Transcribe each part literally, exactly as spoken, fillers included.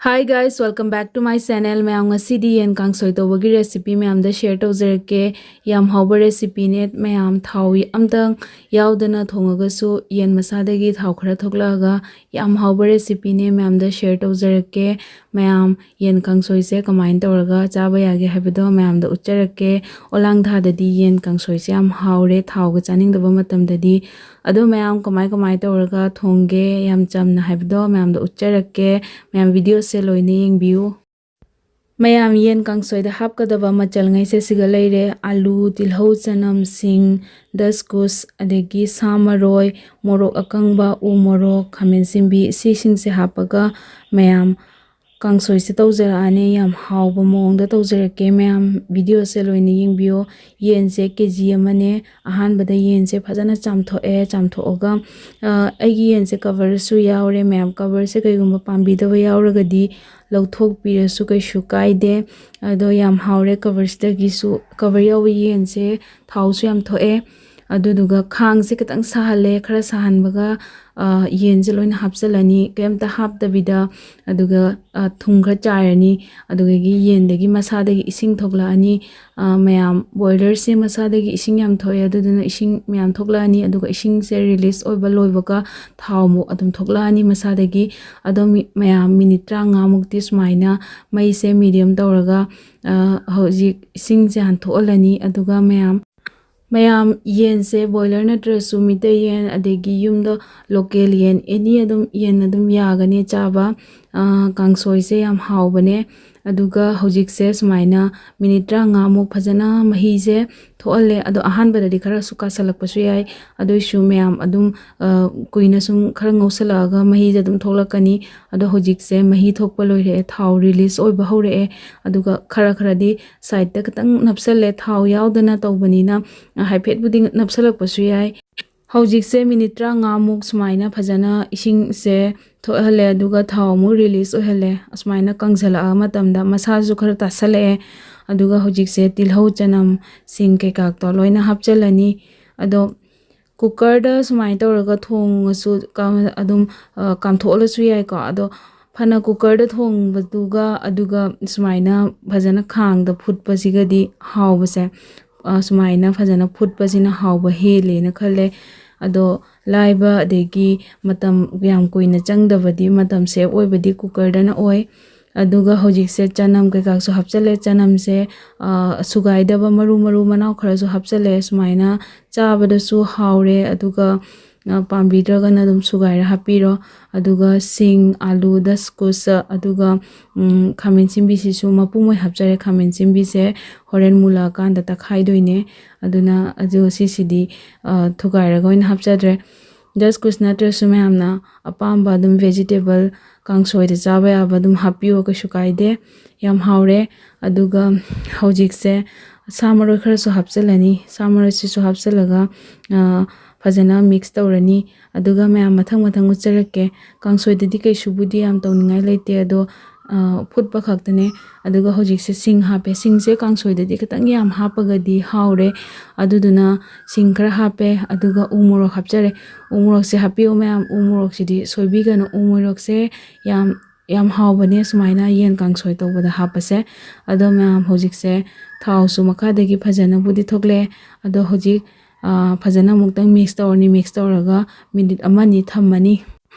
Hi guys, welcome back to my channel. ꯃꯌꯥꯝ, ꯉꯁꯤꯗꯤ ꯌꯦꯟ ꯀꯥꯡꯁꯣꯏ ꯇꯧꯕꯒꯤ recipe ꯃꯌꯥꯝꯗ share ꯇꯧꯖꯔꯛꯀꯦ꯫ ꯌꯥꯝ ꯍꯥꯎꯕ recipeꯅꯦ꯫ ꯃꯌꯥꯝ, ꯊꯥꯎ ꯑꯝꯇꯪ ꯌꯥꯎꯗꯅ ꯊꯣꯡꯉꯒꯁꯨ ꯌꯦꯟ ꯃꯁꯥꯗꯒꯤ ꯊꯥꯎ ꯈꯔ ꯊꯣꯛꯂꯛꯑꯒ ꯌꯥꯝ ꯍꯥꯎꯕ recipeꯅꯦ꯫ ꯃꯌꯥꯝꯗ share ꯇꯧꯖꯔꯛꯀꯦ꯫ ꯃꯌꯥꯝ, ꯌꯦꯟ ꯀꯥꯡꯁꯣꯏꯁꯦ ꯀꯃꯥꯏꯅ ꯇꯧꯔꯒ ꯆꯥꯕ ꯌꯥꯒꯦ ꯍꯥꯏꯕꯗꯣ ꯃꯌꯥꯝꯗ ꯎꯠꯆꯔꯛꯀꯦ꯫ ꯑꯣꯂꯥꯡ ꯊꯥꯗꯗꯤ ꯌꯦꯟ ꯀꯥꯡꯁꯣꯏꯁꯦ ꯌꯥꯝ ꯍꯥꯎꯔꯦ, ꯊꯥꯎꯒ ꯆꯥꯅꯤꯡꯗꯕ ꯃꯇꯝꯗꯗꯤ꯫ ꯑꯗꯣ ꯃꯌꯥꯝ, ꯀꯃꯥꯏ ꯀꯃꯥꯏ ꯇꯧꯔꯒ ꯊꯣꯡꯒꯦ ꯌꯥꯝ ꯆꯝꯅ ꯍꯥꯏꯕꯗꯣ ꯃꯌꯥꯝꯗ ꯎꯠꯆꯔꯛꯀꯦ꯫ ꯃꯌꯥꯝ, videoꯁꯦ ꯂꯣꯏꯅ ꯌꯦꯡꯕꯤꯌꯨ꯫ ꯃꯌꯥꯝ, ꯌꯦꯟ ꯀꯥꯡꯁꯣꯏꯗ ꯍꯥꯞꯀꯗꯕ ꯃꯆꯜꯉꯩꯁꯦ ꯁꯤꯒ ꯂꯩꯔꯦ: ꯑꯥꯂꯨ, ꯇꯤꯜꯍꯧ, ꯆꯅꯝ, ꯁꯤꯡ, ꯗꯁꯀꯨꯁ, ꯑꯗꯒꯤ ꯁꯥ ꯃꯔꯣꯏ, ꯃꯣꯔꯣꯛ ꯑꯀꯪꯕ, ꯎ ꯃꯣꯔꯣꯛ, ꯈꯥꯃꯦꯟ ꯑꯁꯤꯟꯕꯤ, ꯁꯤꯁꯤꯡꯁꯦ ꯍꯥꯞꯄꯒ ꯃꯌꯥꯝ ꯀꯥꯡꯁꯣꯏꯁꯦ ꯇꯧꯖꯔꯛꯑꯅꯤ꯫ ꯌꯥꯝ ꯍꯥꯎꯕ ꯃꯑꯣꯡꯗ ꯇꯧꯖꯔꯛꯀꯦ꯫ ꯃꯌꯥꯝ, videoꯁꯦ ꯂꯣꯏꯅ ꯌꯦꯡꯕꯤꯌꯣ꯫ ꯌꯦꯟꯁꯦ ꯀꯦ ꯖꯤ ꯑꯃꯅꯦ꯫ ꯑꯍꯥꯟꯕꯗ ꯌꯦꯟꯁꯦ ꯐꯖꯅ ꯆꯥꯝꯊꯣꯛꯑꯦ꯫ ꯆꯥꯝꯊꯣꯛꯑꯒ, ꯑ, ꯑꯩꯒꯤ ꯌꯦꯟꯁꯦ coverꯁꯨ ꯌꯥꯎꯔꯦ꯫ ꯃꯌꯥꯝ, coverꯁꯦ ꯀꯩꯒꯨꯝꯕ ꯄꯥꯝꯕꯤꯗꯕ ꯌꯥꯎꯔꯒꯗꯤ ꯂꯧꯊꯣꯛꯄꯤꯔꯁꯨ ꯀꯩꯁꯨ ꯀꯥꯏꯗꯦ꯫ ꯑꯗꯣ ꯌꯥꯝ ꯍꯥꯎꯔꯦ꯫ Coverꯁꯤꯗꯒꯤꯁꯨ, cover ꯌꯥꯎꯕ ꯌꯦꯟꯁꯦ ꯊꯥꯎꯁꯨ ꯌꯥꯝ ꯊꯣꯛꯑꯦ꯫ ꯑꯗꯨꯗꯨꯒ ꯈꯥꯡꯁꯦ ꯈꯤꯇꯪ ꯁꯥꯍꯜꯂꯦ꯫ ꯈꯔ ꯁꯥꯍꯟꯕꯒ, ꯑ, ꯌꯦꯟꯁꯦ ꯂꯣꯏꯅ ꯍꯥꯞꯆꯤꯜꯂꯅꯤ, ꯀꯩꯝꯇ ꯍꯥꯞꯇꯕꯤꯗ꯫ ꯑꯗꯨꯒ, ꯑ, ꯊꯨꯝ ꯈꯔ ꯆꯥꯏꯔꯅꯤ꯫ ꯑꯗꯨꯗꯒꯤ ꯌꯦꯟꯗꯒꯤ ꯃꯁꯥꯗꯒꯤ ꯏꯁꯤꯡ ꯊꯣꯛꯂꯛꯑꯅꯤ꯫ ꯑ, ꯃꯌꯥꯝ, boilerꯁꯦ ꯃꯁꯥꯗꯒꯤ ꯏꯁꯤꯡ ꯌꯥꯝ ꯊꯣꯛꯑꯦ, ꯑꯗꯨꯗꯨꯅ ꯏꯁꯤꯡ ꯃꯌꯥꯝ ꯊꯣꯛꯂꯛꯑꯅꯤ꯫ ꯑꯗꯨꯒ ꯏꯁꯤꯡꯁꯦ release ꯑꯣꯏꯕ ꯂꯣꯏꯕꯒ ꯊꯥꯎ ꯑꯃꯨꯛ ꯑꯗꯨꯝ ꯊꯣꯛꯂꯛꯑꯅꯤ ꯃꯁꯥꯗꯒꯤ꯫ ꯑꯗꯣ ꯃꯤ-, ꯃꯌꯥꯝ, minute ꯇꯔꯥꯃꯉꯥꯃꯨꯛꯇꯤ ꯁꯨꯃꯥꯏꯅ ꯃꯩꯁꯦ medium ꯇꯧꯔꯒ, ꯑ, ꯍꯧꯖꯤꯛ ꯏꯁꯤꯡꯁꯦ ꯍꯥꯟ ꯊꯣꯛꯍꯜꯂꯅꯤ꯫ ꯑꯗꯨꯒ ꯃꯌꯥꯝ, ꯃꯌꯥꯝ, ꯌꯦꯟꯁꯦ boiler ꯅꯠꯇ꯭ꯔꯁꯨ ꯃꯤꯇꯩ ꯌꯦꯟ, ꯑꯗꯒꯤ ꯌꯨꯝꯗ local ꯌꯦꯟ, any ꯑꯗꯨꯝ ꯌꯦꯟ ꯑꯗꯨꯝ ꯌꯥꯒꯅꯤ ꯆꯥꯕ꯫ ꯑ, ꯀꯥꯡꯁꯣꯏꯁꯦ ꯌꯥꯝ ꯍꯥꯎꯕꯅꯦ꯫ ꯑꯗꯨꯒ ꯍꯧꯖꯤꯛꯁꯦ ꯁꯨꯃꯥꯏꯅ minute ꯇꯔꯥꯃꯉꯥꯃꯨꯛ ꯐꯖꯅ ꯃꯍꯤꯁꯦ ꯊꯣꯛꯍꯜꯂꯦ꯫ ꯑꯗꯣ ꯑꯍꯥꯟꯕꯗꯗꯤ ꯈꯔꯁꯨ ꯀꯥꯁꯜꯂꯛꯄꯁꯨ ꯌꯥꯏ꯫ ꯑꯗꯨꯏꯁꯨ ꯃꯌꯥꯝ ꯑꯗꯨꯝ, ꯑ, ꯀꯨꯏꯅ ꯁꯨꯝ ꯈꯔ ꯉꯧꯁꯜꯂꯛꯑꯒ ꯃꯍꯤꯁꯦ ꯑꯗꯨꯝ ꯊꯣꯛꯂꯛꯀꯅꯤ꯫ ꯑꯗꯣ ꯍꯧꯖꯤꯛꯁꯦ ꯃꯍꯤ ꯊꯣꯛꯄ ꯂꯣꯏꯔꯛꯑꯦ, ꯊꯥꯎ release ꯑꯣꯏꯕ ꯍꯧꯔꯛꯑꯦ꯫ ꯑꯗꯨꯒ ꯈꯔ ꯈꯔꯗꯤ sideꯇ ꯈꯤꯇꯪ ꯅꯞꯁꯜꯂꯦ, ꯊꯥꯎ ꯌꯥꯎꯗꯅ ꯇꯧꯕꯅꯤꯅ, ꯑ, ꯍꯥꯏꯐꯦꯠꯄꯨꯗꯤ ꯅꯞꯁꯜꯂꯛꯄꯁꯨ ꯌꯥꯏ꯫ ꯍꯧꯖꯤꯛꯁꯦ minute ꯇꯔꯥꯃꯉꯥꯃꯨꯛ ꯁꯨꯃꯥꯏꯅ ꯐꯖꯅ ꯏꯁꯤꯡꯁꯦ ꯊꯣꯛꯍꯜꯂꯦ, ꯑꯗꯨꯒ ꯊꯥꯎ ꯑꯃꯨꯛ release ꯑꯣꯏꯍꯜꯂꯦ꯫ ꯑꯁꯨꯃꯥꯏꯅ ꯀꯪꯁꯤꯜꯂꯛꯑ ꯃꯇꯝꯗ ꯃꯁꯥꯁꯨ ꯈꯔ ꯇꯥꯁꯜꯂꯛꯑꯦ꯫ ꯑꯗꯨꯒ ꯍꯧꯖꯤꯛꯁꯦ ꯇꯤꯜꯍꯧ, ꯆꯅꯝ, ꯁꯤꯡ ꯀꯩꯀꯥꯇꯣ ꯂꯣꯏꯅ ꯍꯥꯞꯆꯤꯜꯂꯅꯤ꯫ ꯑꯗꯣ cookerꯗ ꯁꯨꯃꯥꯏꯅ ꯇꯧꯔꯒ ꯊꯣꯡꯉꯁꯨ ꯀꯥ-, ꯑꯗꯨꯝ, ꯑ, ꯀꯥꯝꯊꯣꯛꯍꯜꯂꯁꯨ ꯌꯥꯏꯀꯣ꯫ ꯑꯗꯣ ꯐꯅ ꯀꯨꯀꯔꯗ ꯊꯣꯡꯕꯗꯨꯒ ꯑꯗꯨꯒ ꯁꯨꯃꯥꯏꯅ ꯐꯖꯅ ꯈꯥꯡꯗ ꯐꯨꯠꯄꯁꯤꯒꯗꯤ ꯍꯥꯎꯕꯁꯦ, ꯑ, ꯁꯨꯃꯥꯏꯅ ꯐꯖꯅ ꯐꯨꯠꯄꯁꯤꯅ ꯍꯥꯎꯕ ꯍꯦꯜꯂꯦꯅ ꯈꯜꯂꯦ꯫ ꯑꯗꯣ ꯂꯥꯏꯕ, ꯑꯗꯒꯤ ꯃꯇꯝ ꯌꯥꯝ ꯀꯨꯏꯅ ꯆꯪꯗꯕꯗꯤ, ꯃꯇꯝ ꯁꯦꯞ ꯑꯣꯏꯕꯗꯤ ꯀꯨꯀꯔꯗꯅ ꯑꯣꯏ꯫ ꯑꯗꯨꯒ ꯍꯧꯖꯤꯛꯁꯦ ꯆꯅꯝ ꯀꯩꯀꯥꯁꯨ ꯍꯥꯞꯆꯜꯂꯦ꯫ ꯆꯅꯝꯁꯦ, ꯑ, ꯁꯨꯒꯥꯏꯗꯕ ꯃꯔꯨ ꯃꯔꯨ ꯃꯅꯥꯎ ꯈꯔꯁꯨ ꯍꯥꯞꯆꯜꯂꯦ꯫ ꯁꯨꯃꯥꯏꯅ ꯆꯥꯕꯗꯁꯨ ꯍꯥꯎꯔꯦ꯫ ꯑꯗꯨꯒ, ꯑ, ꯄꯥꯝꯕꯤꯗ꯭ꯔꯒꯅ ꯑꯗꯨꯝ ꯁꯨꯒꯥꯏꯔ ꯍꯥꯞꯄꯤꯔꯣ꯫ ꯑꯗꯨꯒ ꯁꯤꯡ, ꯑꯥꯂꯨ, ꯗꯁꯀꯨꯁ, ꯑꯗꯨꯒ, ꯎꯝ, ꯈꯥꯃꯦꯟ ꯑꯁꯤꯟꯕꯤꯁꯤꯁꯨ ꯃꯄꯨꯝ ꯑꯣꯏ ꯍꯥꯞꯆꯔꯦ꯫ ꯈꯥꯃꯦꯟ ꯑꯁꯤꯟꯕꯤꯁꯦ ꯍꯣꯔꯦꯟ ꯃꯨꯜꯂꯛꯑꯀꯥꯟꯗ ꯇꯛꯈꯥꯏꯗꯣꯏꯅꯦ꯫ ꯑꯗꯨꯅ ꯑꯗꯨ ꯁꯤꯁꯤꯗꯤ, ꯑ, ꯊꯨꯒꯥꯏꯔꯒ ꯑꯣꯏꯅ ꯍꯥꯞꯆꯗ꯭ꯔꯦ꯫ ꯗꯁꯀꯨꯁ ꯅꯠꯇ꯭ꯔꯁꯨ ꯃꯌꯥꯝꯅ ꯑꯄꯥꯝꯕ ꯑꯗꯨꯝ vegetable ꯀꯥꯡꯁꯣꯏꯗ ꯆꯥꯕ ꯌꯥꯕ ꯑꯗꯨꯝ ꯍꯥꯞꯄꯤꯌꯣ, ꯀꯩꯁꯨ ꯀꯥꯏꯗꯦ꯫ ꯌꯥꯝ ꯍꯥꯎꯔꯦ꯫ ꯑꯗꯨꯒ ꯍꯧꯖꯤꯛꯁꯦ ꯁꯥ ꯃꯔꯣꯏ ꯈꯔꯁꯨ ꯍꯥꯞꯆꯤꯜꯂꯅꯤ꯫ ꯁꯥ ꯃꯔꯣꯏꯁꯤꯁꯨ ꯍꯥꯞꯆꯤꯜꯂꯒ, ꯑ, ꯐꯖꯅ mix ꯇꯧꯔꯅꯤ꯫ ꯑꯗꯨꯒ ꯃꯌꯥꯝ ꯃꯊꯪ ꯃꯊꯪ ꯎꯠꯆꯔꯛꯀꯦ꯫ ꯀꯥꯡꯁꯣꯏꯗꯗꯤ ꯀꯩꯁꯨꯕꯨꯗꯤ ꯌꯥꯝ ꯇꯧꯅꯤꯡꯉꯥꯏ ꯂꯩꯇꯦ, ꯑꯗꯣ, ꯑ, ꯐꯨꯠꯄ ꯈꯛꯇꯅꯦ꯫ ꯑꯗꯨꯒ ꯍꯧꯖꯤꯛꯁꯦ ꯁꯤꯡ ꯍꯥꯞꯄꯦ꯫ ꯁꯤꯡꯁꯦ ꯀꯥꯡꯁꯣꯏꯗꯗꯤ ꯈꯤꯇꯪ ꯌꯥꯝ ꯍꯥꯞꯄꯒꯗꯤ ꯍꯥꯎꯔꯦ꯫ ꯑꯗꯨꯗꯨꯅ ꯁꯤꯡ ꯈꯔ ꯍꯥꯞꯄꯦ꯫ ꯑꯗꯨꯒ ꯎ ꯃꯣꯔꯣꯛ ꯍꯥꯞꯆꯔꯦ꯫ ꯎ ꯃꯣꯔꯣꯛꯁꯦ ꯍꯥꯞꯄꯤꯌꯨ ꯃꯌꯥꯝ꯫ ꯎ ꯃꯣꯔꯣꯛꯁꯤꯗꯤ ꯁꯣꯏꯕꯤꯒꯅꯨ꯫ ꯎ ꯃꯣꯔꯣꯛꯁꯦ ꯌꯥꯝ, ꯌꯥꯝ ꯍꯥꯎꯕꯅꯦ ꯁꯨꯃꯥꯏꯅ ꯌꯦꯟ ꯀꯥꯡꯁꯣꯏ ꯇꯧꯕꯗ ꯍꯥꯞꯄꯁꯦ꯫ ꯑꯗꯣ ꯃꯌꯥꯝ, ꯍꯧꯖꯤꯛꯁꯦ ꯊꯥꯎꯁꯨ ꯃꯈꯥꯗꯒꯤ ꯐꯖꯅꯕꯨꯗꯤ ꯊꯣꯛꯂꯛꯑꯦ꯫ ꯑꯗꯣ ꯍꯧꯖꯤꯛ, ꯑ, ꯐꯖꯅ ꯑꯃꯨꯛꯇꯪ mix ꯇꯧꯔꯅꯤ꯫ Mix ꯇꯧꯔꯒ minute ꯑꯃ ꯑꯅꯤ ꯊꯝꯃꯅꯤ꯫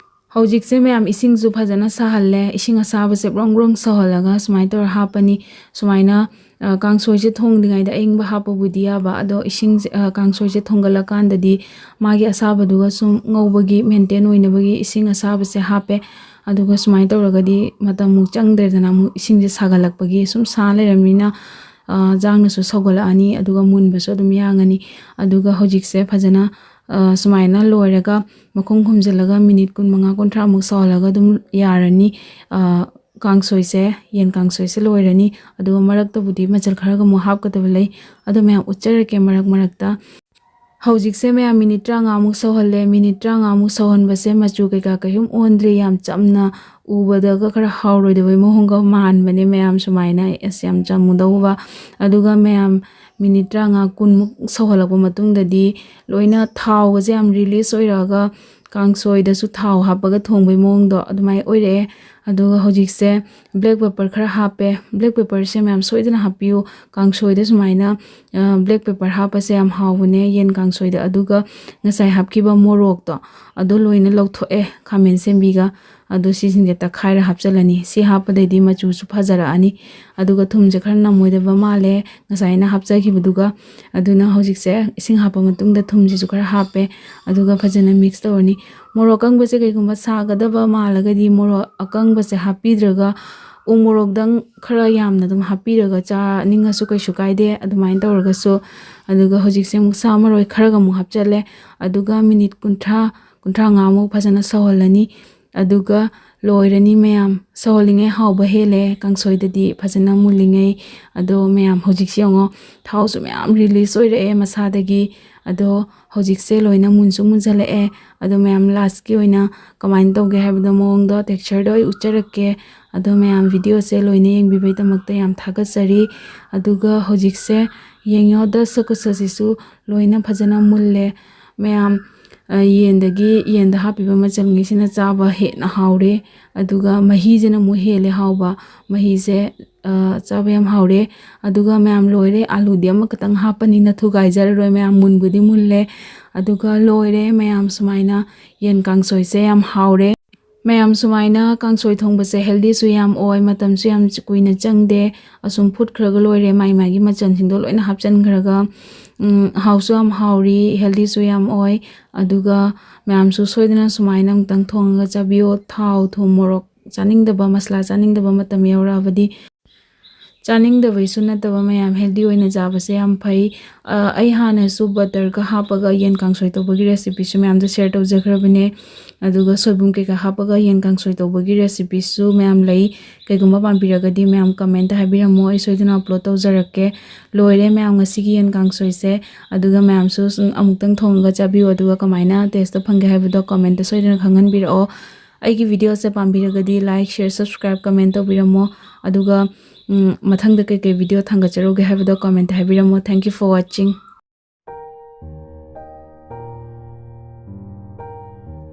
ꯍꯧꯖꯤꯛꯁꯦ ꯃꯌꯥꯝ ꯏꯁꯤꯡꯁꯨ ꯐꯖꯅ ꯁꯥꯍꯜꯂꯦ꯫ ꯏꯁꯤꯡ ꯑꯁꯥꯕꯁꯦ ꯕ꯭ꯔꯣꯡ ꯕ꯭ꯔꯣꯡ ꯁꯧꯍꯜꯂꯒ ꯁꯨꯃꯥꯏꯅ ꯇꯧꯔ ꯍꯥꯞꯄꯅꯤ꯫ ꯁꯨꯃꯥꯏꯅ, ꯑ, ꯀꯥꯡꯁꯣꯏꯁꯦ ꯊꯣꯡꯗ꯭ꯔꯤꯉꯩꯗ ꯑꯌꯤꯡꯕ ꯍꯥꯞꯄꯕꯨꯗꯤ ꯌꯥꯕ, ꯑꯗꯣ ꯏꯁꯤꯡꯁꯦ, ꯑ, ꯀꯥꯡꯁꯣꯏꯁꯦ ꯊꯣꯡꯒꯠꯂꯀꯥꯟꯗꯗꯤ ꯃꯥꯒꯤ ꯑꯁꯥꯕꯗꯨꯒ ꯁꯨꯝ ꯉꯧꯕꯒꯤ, maintain ꯑꯣꯏꯅꯕꯒꯤ ꯏꯁꯤꯡ ꯑꯁꯥꯕꯁꯦ ꯍꯥꯞꯄꯦ꯫ ꯑꯗꯨꯒ ꯁꯨꯃꯥꯏꯅ ꯇꯧꯔꯒꯗꯤ ꯃꯇꯝꯃꯨꯛ ꯆꯪꯗ꯭ꯔꯦꯗꯅ, ꯑꯃꯨꯛ ꯏꯁꯤꯡꯁꯦ ꯁꯥꯒꯠꯂꯛꯄꯒꯤ ꯁꯨꯝ ꯁꯥ ꯂꯩꯔꯕꯅꯤꯅ, ꯑ, ꯆꯥꯡꯅꯁꯨ ꯁꯧꯒꯠꯂꯛꯑꯅꯤ, ꯑꯗꯨꯒ ꯃꯨꯟꯕꯁꯨ ꯑꯗꯨꯝ ꯌꯥꯡꯉꯅꯤ꯫ ꯑꯗꯨꯒ ꯍꯧꯖꯤꯛꯁꯦ ꯐꯖꯅ, ꯑ, ꯁꯨꯃꯥꯏꯅ ꯂꯣꯏꯔꯒ ꯃꯈꯨꯝ ꯈꯨꯝꯖꯤꯜꯂꯒ minute ꯀꯨꯟꯃꯉꯥ ꯀꯨꯟꯊ꯭ꯔꯥꯃꯨꯛ ꯁꯧꯍꯜꯂꯒ ꯑꯗꯨꯝ ꯌꯥꯔꯅꯤ꯫ ꯑ, ꯀꯥꯡꯁꯣꯏꯁꯦ, ꯌꯦꯟ ꯀꯥꯡꯁꯣꯏꯁꯦ ꯂꯣꯏꯔꯅꯤ꯫ ꯑꯗꯨꯒ ꯃꯔꯛꯇꯕꯨꯗꯤ ꯃꯆꯜ ꯈꯔꯒ ꯑꯃꯨꯛ ꯍꯥꯞꯀꯗꯕ ꯂꯩ꯫ ꯑꯗꯣ ꯃꯌꯥꯝ ꯎꯠꯆꯔꯛꯀꯦ ꯃꯔꯛ ꯃꯔꯛꯇ꯫ ꯍꯧꯖꯤꯛꯁꯦ ꯃꯌꯥꯝ minute ꯇꯔꯥꯃꯉꯥꯃꯨꯛ ꯁꯧꯍꯜꯂꯦ꯫ Minute ꯇꯔꯥꯃꯉꯥꯃꯨꯛ ꯁꯧꯍꯟꯕꯁꯦ ꯃꯆꯨ ꯀꯩꯀꯥ ꯀꯩꯝ ꯑꯣꯟꯗ꯭ꯔꯤ꯫ ꯌꯥꯝ ꯆꯝꯅ, ꯎꯕꯗꯒ ꯈꯔ ꯍꯥꯎꯔꯣꯏꯗꯕꯩ ꯃꯑꯣꯡꯒ ꯃꯥꯟꯕꯅꯦ ꯃꯌꯥꯝ, ꯁꯨꯃꯥꯏꯅ꯫ ꯑꯁ, ꯌꯥꯝ ꯆꯝꯃꯨꯗꯧꯕ꯫ ꯑꯗꯨꯒ ꯃꯌꯥꯝ minute ꯇꯔꯥꯃꯉꯥ ꯀꯨꯟꯃꯨꯛ ꯁꯧꯍꯜꯂꯛꯄ ꯃꯇꯨꯡꯗꯗꯤ ꯂꯣꯏꯅ ꯊꯥꯎꯒꯁꯦ ꯌꯥꯝ release ꯑꯣꯏꯔꯛꯑꯒ ꯀꯥꯡꯁꯣꯏꯗꯁꯨ ꯊꯥꯎ ꯍꯥꯞꯄꯒ ꯊꯣꯡꯕꯩ ꯃꯑꯣꯡꯗꯣ ꯑꯗꯨꯃꯥꯏꯅ ꯑꯣꯏꯔꯛꯑꯦ꯫ ꯑꯗꯨꯒ ꯍꯧꯖꯤꯛꯁꯦ black pepper ꯈꯔ ꯍꯥꯞꯄꯦ꯫ Black pepperꯁꯦ ꯃꯌꯥꯝ ꯁꯣꯏꯗꯅ ꯍꯥꯞꯄꯤꯌꯨ꯫ ꯀꯥꯡꯁꯣꯏꯗ ꯁꯨꯃꯥꯏꯅ black pepper ꯍꯥꯞꯄꯁꯦ ꯌꯥꯝ ꯍꯥꯎꯕꯅꯦ ꯌꯦꯟ ꯀꯥꯡꯁꯣꯏꯗ꯫ ꯑꯗꯨꯒ ꯉꯁꯥꯏ ꯍꯥꯞꯈꯤꯕ ꯃꯣꯔꯣꯛꯇꯣ ꯑꯗꯨ ꯂꯣꯏꯅ ꯂꯧꯊꯣꯛꯑꯦ, ꯈꯥꯃꯦꯟ ꯁꯦꯝꯕꯤꯒ꯫ ꯑꯗꯨ ꯁꯤꯁꯤꯡꯁꯦ ꯇꯛꯈꯥꯏꯔ ꯍꯥꯞꯆꯤꯜꯂꯅꯤ꯫ ꯁꯤ ꯍꯥꯞꯄꯗꯩꯗꯤ ꯃꯆꯨꯁꯨ ꯐꯖꯔꯛꯑꯅꯤ꯫ ꯑꯗꯨꯒ ꯊꯨꯝꯁꯦ ꯈꯔ ꯅꯝꯃꯣꯏꯗꯕ ꯃꯥꯜꯂꯦ ꯉꯁꯥꯏ ꯑꯩꯅ ꯍꯥꯞꯆꯈꯤꯕꯗꯨꯒ꯫ ꯑꯗꯨꯅ ꯍꯧꯖꯤꯛꯁꯦ ꯏꯁꯤꯡ ꯍꯥꯞꯄ ꯃꯇꯨꯡꯗ ꯊꯨꯝꯁꯤꯁꯨ ꯈꯔ ꯍꯥꯞꯄꯦ꯫ ꯑꯗꯨꯒ ꯐꯖꯅ mix ꯇꯧꯔꯅꯤ꯫ ꯃꯣꯔꯣꯛ ꯑꯀꯪꯕꯁꯦ ꯀꯩꯒꯨꯝꯕ ꯁꯥꯒꯗꯕ ꯃꯥꯜꯂꯒꯗꯤ ꯃꯣꯔꯣꯛ ꯑꯀꯪꯕꯁꯦ ꯍꯥꯞꯄꯤꯗ꯭ꯔꯒ ꯎ ꯃꯣꯔꯣꯛꯇꯪ ꯈꯔ ꯌꯥꯝꯅ ꯑꯗꯨꯝ ꯍꯥꯞꯄꯤꯔꯒ ꯆꯥꯅꯤꯡꯉꯁꯨ ꯀꯩꯁꯨ ꯀꯥꯏꯗꯦ꯫ ꯑꯗꯨꯃꯥꯏꯅ ꯇꯧꯔꯒꯁꯨ꯫ ꯑꯗꯨꯒ ꯍꯧꯖꯤꯛꯁꯦ ꯑꯃꯨꯛ ꯁꯥ ꯃꯔꯣꯏ ꯈꯔꯒ ꯑꯃꯨꯛ ꯍꯥꯞꯆꯜꯂꯦ꯫ ꯑꯗꯨꯒ minute ꯀꯨꯟꯊ꯭ꯔꯥ, ꯀꯨꯟꯊ꯭ꯔꯥ ꯃꯉꯥꯃꯨꯛ ꯐꯖꯅ ꯁꯧꯍꯜꯂꯅꯤ꯫ ꯑꯗꯨꯒ ꯂꯣꯏꯔꯅꯤ ꯃꯌꯥꯝ꯫ ꯁꯧꯍꯜꯂꯤꯉꯩ ꯍꯥꯎꯕ ꯍꯦꯜꯂꯦ ꯀꯥꯡꯁꯣꯏꯗꯗꯤ, ꯐꯖꯅ ꯃꯨꯜꯂꯤꯉꯩ꯫ ꯑꯗꯣ ꯃꯌꯥꯝ ꯍꯧꯖꯤꯛꯁꯦ ꯌꯦꯡꯉꯣ, ꯊꯥꯎꯁꯨ ꯃꯌꯥꯝ release ꯑꯣꯏꯔꯛꯑꯦ ꯃꯁꯥꯗꯒꯤ꯫ ꯑꯗꯣ ꯍꯧꯖꯤꯛꯁꯦ ꯂꯣꯏꯅ ꯃꯨꯟꯁꯨ ꯃꯨꯟꯖꯜꯂꯛꯑꯦ꯫ ꯑꯗꯣ ꯃꯌꯥꯝ lastꯀꯤ ꯑꯣꯏꯅ ꯀꯃꯥꯏꯅ ꯇꯧꯒꯦ ꯍꯥꯏꯕꯗꯣ, ꯃꯑꯣꯡꯗꯣ, textureꯗꯣ ꯑꯩ ꯎꯠꯆꯔꯛꯀꯦ꯫ ꯑꯗꯣ ꯃꯌꯥꯝ videoꯁꯦ ꯂꯣꯏꯅ ꯌꯦꯡꯕꯤꯕꯩꯗꯃꯛꯇ ꯌꯥꯝ ꯊꯥꯒꯠꯆꯔꯤ꯫ ꯑꯗꯨꯒ ꯍꯧꯖꯤꯛꯁꯦ ꯌꯦꯡꯉꯣ, ꯗꯁ ꯀꯨꯁꯁꯤꯁꯨ ꯂꯣꯏꯅ ꯐꯖꯅ ꯃꯨꯜꯂꯦ꯫ ꯃꯌꯥꯝ, ꯑ, ꯌꯦꯟꯗꯒꯤ, ꯌꯦꯟꯗ ꯍꯥꯞꯄꯤꯕ ꯃꯆꯜꯉꯩꯁꯤꯅ ꯆꯥꯕ ꯍꯦꯟꯅ ꯍꯥꯎꯔꯦ꯫ ꯑꯗꯨꯒ ꯃꯍꯤꯁꯤꯅ ꯑꯃꯨꯛ ꯍꯦꯜꯂꯦ ꯍꯥꯎꯕ꯫ ꯃꯍꯤꯁꯦ, ꯑ, ꯆꯥꯕ ꯌꯥꯝ ꯍꯥꯎꯔꯦ꯫ ꯑꯗꯨꯒ ꯃꯌꯥꯝ ꯂꯣꯏꯔꯦ꯫ ꯑꯥꯂꯨꯗꯤ ꯑꯃꯈꯛꯇꯪ ꯍꯥꯞꯄꯅꯤꯅ ꯊꯨꯒꯥꯏꯖꯔꯔꯣꯏ꯫ ꯃꯌꯥꯝ ꯃꯨꯟꯕꯨꯗꯤ ꯃꯨꯜꯂꯦ꯫ ꯑꯗꯨꯒ ꯂꯣꯏꯔꯦ꯫ ꯃꯌꯥꯝ ꯁꯨꯃꯥꯏꯅ ꯌꯦꯟ ꯀꯥꯡꯁꯣꯏꯁꯦ ꯌꯥꯝ ꯍꯥꯎꯔꯦ꯫ ꯃꯌꯥꯝ ꯁꯨꯃꯥꯏꯅ ꯀꯥꯡꯁꯣꯏ ꯊꯣꯡꯕꯁꯦ healthyꯁꯨ ꯌꯥꯝ ꯑꯣꯏ, ꯃꯇꯝꯁꯨ ꯌꯥꯝ ꯀꯨꯏꯅ ꯆꯪꯗꯦ꯫ ꯑꯁꯨꯝ ꯐꯨꯠꯈ꯭ꯔꯒ ꯂꯣꯏꯔꯦ, ꯃꯥꯏ ꯃꯥꯒꯤ ꯃꯆꯜꯁꯤꯡꯗꯣ ꯂꯣꯏꯅ ꯍꯥꯞꯆꯤꯟꯈ꯭ꯔꯒ꯫ ꯎꯝ, ꯍꯥꯎꯁꯨ ꯌꯥꯝ ꯍꯥꯎꯔꯤ, healthyꯁꯨ ꯌꯥꯝ ꯑꯣꯏ꯫ ꯑꯗꯨꯒ ꯃꯌꯥꯝꯁꯨ ꯁꯣꯏꯗꯅ ꯁꯨꯃꯥꯏꯅ ꯑꯃꯨꯛꯇꯪ ꯊꯣꯡꯉꯒ ꯆꯥꯕꯤꯌꯣ꯫ ꯊꯥꯎ, ꯊꯨꯝ, ꯃꯣꯔꯣꯛ ꯆꯥꯅꯤꯡꯗꯕ, ꯃꯁꯂꯥ ꯆꯥꯅꯤꯡꯗꯕ ꯃꯇꯝ ꯌꯧꯔꯛꯑꯕꯗꯤ꯫ ꯆꯥꯅꯤꯡꯗꯕꯩꯁꯨ ꯅꯠꯇꯕ ꯃꯌꯥꯝ healthy ꯑꯣꯏꯅ ꯆꯥꯕꯁꯦ ꯌꯥꯝ ꯐꯩ꯫ ꯑ, ꯑꯩ ꯍꯥꯟꯅꯁꯨ butterꯒ ꯍꯥꯞꯄꯒ ꯌꯦꯟ ꯀꯥꯡꯁꯣꯏ ꯇꯧꯕꯒꯤ recipeꯁꯨ ꯃꯌꯥꯝꯗ share ꯇꯧꯖꯈ꯭ꯔꯕꯅꯦ꯫ ꯑꯗꯨꯒ ꯁꯣꯏꯕꯨꯝ ꯀꯩꯀꯥ ꯍꯥꯞꯄꯒ ꯌꯦꯟ ꯀꯥꯡꯁꯣꯏ ꯇꯧꯕꯒꯤ recipeꯁꯨ ꯃꯌꯥꯝ ꯂꯩ꯫ ꯀꯩꯒꯨꯝꯕ ꯄꯥꯝꯕꯤꯔꯒꯗꯤ ꯃꯌꯥꯝ commentꯇ ꯍꯥꯏꯕꯤꯔꯝꯃꯣ, ꯑꯩ ꯁꯣꯏꯗꯅ upload ꯇꯧꯖꯔꯛꯀꯦ꯫ ꯂꯣꯏꯔꯦ ꯃꯌꯥꯝ ꯉꯁꯤꯒꯤ ꯌꯦꯟ ꯀꯥꯡꯁꯣꯏꯁꯦ꯫ ꯑꯗꯨꯒ ꯃꯌꯥꯝꯁꯨ ꯁꯨꯝ ꯑꯃꯨꯛꯇꯪ ꯊꯣꯡꯉꯒ ꯆꯥꯕꯤꯌꯨ, ꯑꯗꯨꯒ ꯀꯃꯥꯏꯅ tasteꯇꯣ ꯐꯪꯒꯦ ꯍꯥꯏꯕꯗꯣ commentꯇ ꯁꯣꯏꯗꯅ ꯈꯪꯍꯟꯕꯤꯔꯛꯑꯣ꯫ ꯑꯩꯒꯤ videoꯁꯦ ꯄꯥꯝꯕꯤꯔꯒꯗꯤ like, share, subscribe, comment ꯇꯧꯕꯤꯔꯝꯃꯣ꯫ ꯑꯗꯨꯒ, ꯎꯝ, ꯃꯊꯪꯗ ꯀꯩꯀꯩ video ꯊꯥꯡꯒꯠꯆꯔꯨꯒꯦ ꯍꯥꯏꯕꯗꯣ commentꯇ ꯍꯥꯏꯕꯤꯔꯝꯃꯣ꯫ Thank you for watching.